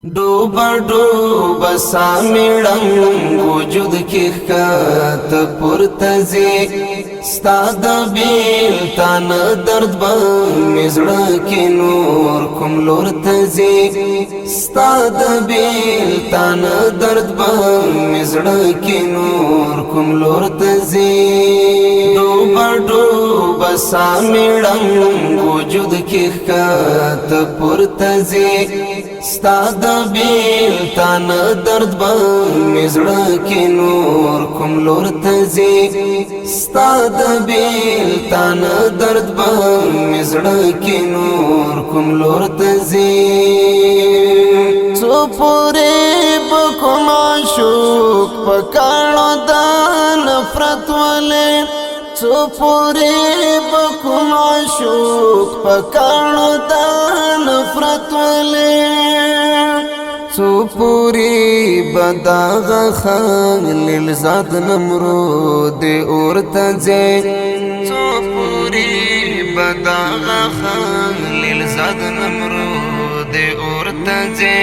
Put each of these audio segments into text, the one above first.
ډوبه ډوبه سامړم وجود کې ښکته پورته ځي، ستا د بیلتان درد به مې زړه کې نور کوم لور ته ځي، ستا د بیلتان درد به مې زړه کې نور کوم لور ته ځي. ډوبه ډوبه سامړم وجود کې ښکته پورته ځي، ستا د بیلتان درد به مې زړه کې نور کوم لور ته ځي، ستا د بیلتان درد به مې زړه کې نور کوم لور ته ځي. څو پورې به کوم عاشق په کاڼو د نفرت ولې، څو پورې به کوم عاشق په کاڼو د نفرت ولې، څو پوری بداغه خلیل زاد نمرود اورته ځي، څو پوری بداغه خلیل زاد نمرود اورته ځي.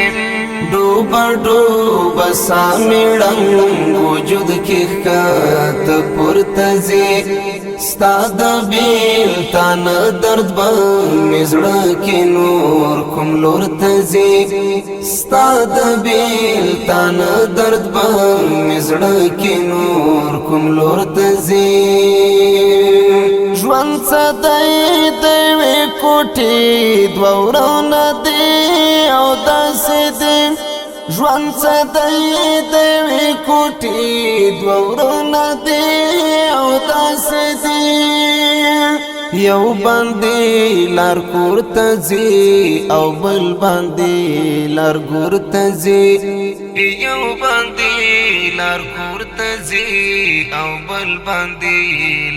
ډوبه ډوبه سامړم وجود کې ښکته پورته ځي، ستا د بیلتان درد به مې زړه کې نور کوم لور ته ځي، ستا د بیلتان درد به مې زړه کې نور کوم لور ته ځي. ژوند څه دی د وی کوټې دوه ورونه دی او داسې دی، ژوند څه دی د وی کوټې دوه ورونه دی او داسې دی، یو باندې لار کور ته ځي او بل باندې لار ګور ته ځي، یو باندې لار کور ته ځي او بل باندې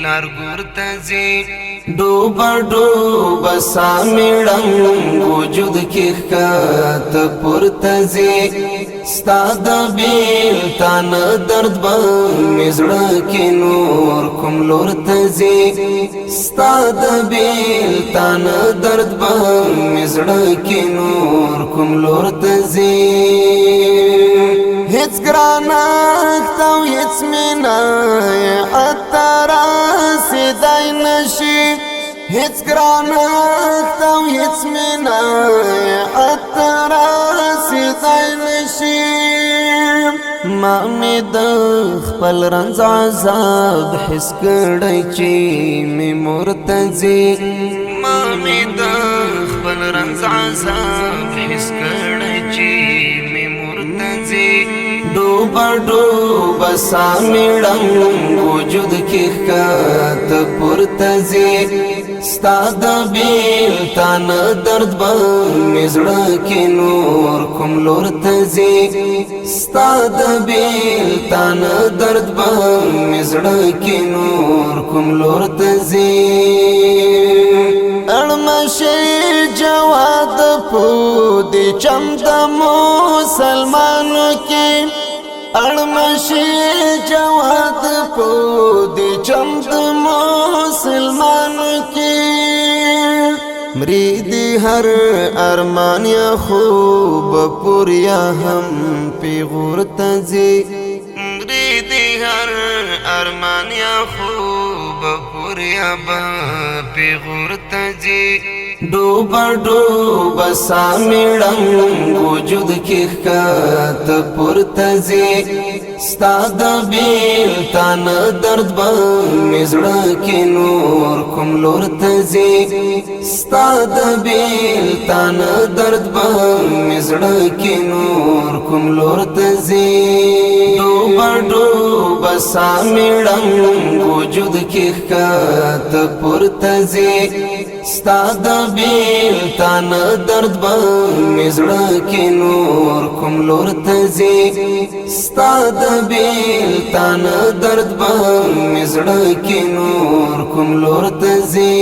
لار ګور ته ځي. ډوبه ډوبه سامړم وجود کې ښکته پورته ځي، ستا د بیلتان درد به مې زړه کې نور کوم لور ته ځي، ستا د بیلتان درد به مې زړه کې نور کوم لور ته ځي. هیڅ ګرانښت او هیڅ مینه حتی رسېدای نشي، هیڅ ګرانښت او هیڅ مینه حتی رسېدای نشي. ما مې د خپل رنځ عذاب حس کړی چې مې مور ته ځي، ما مې د خپل رنځ عذاب حس کړی چې مې مور ته ځي. ډوبه ډوبه سامړم وجود کې ښکته پورته ځي، ستا د بیلتان درد به مې زړه کې نور کوم لور ته ځي، ستا د بیلتان درد به مې زړه کې نور کوم لور ته ځي. اړمشي جواد په دې چم د مسلمانو کې، اړمشي جواد په دې چم د مسلمانو کې، مري دي هر ارمان یا خوب پوریا هم پیغور ته ځي، مري دي هر ارمان یا خوب پوریا به پیغور ته ځي. ډوبه ډوبه سامړم وجود کې ښکته پورته ځي، ستا د بیلتان درد به مې زړه کې نور کوم لور ته ځي، ستا د بیلتان درد به مې زړه کې نور کوم لور ته ځي. ډوبه ډوبه سامړم وجود کې ښکته پورته ځي، ستا د بیلتان درد به مې زړه کې نور کوم لور ته ځي، ستا د بیلتان درد به مې زړه کې نور کوم لور ته ځي.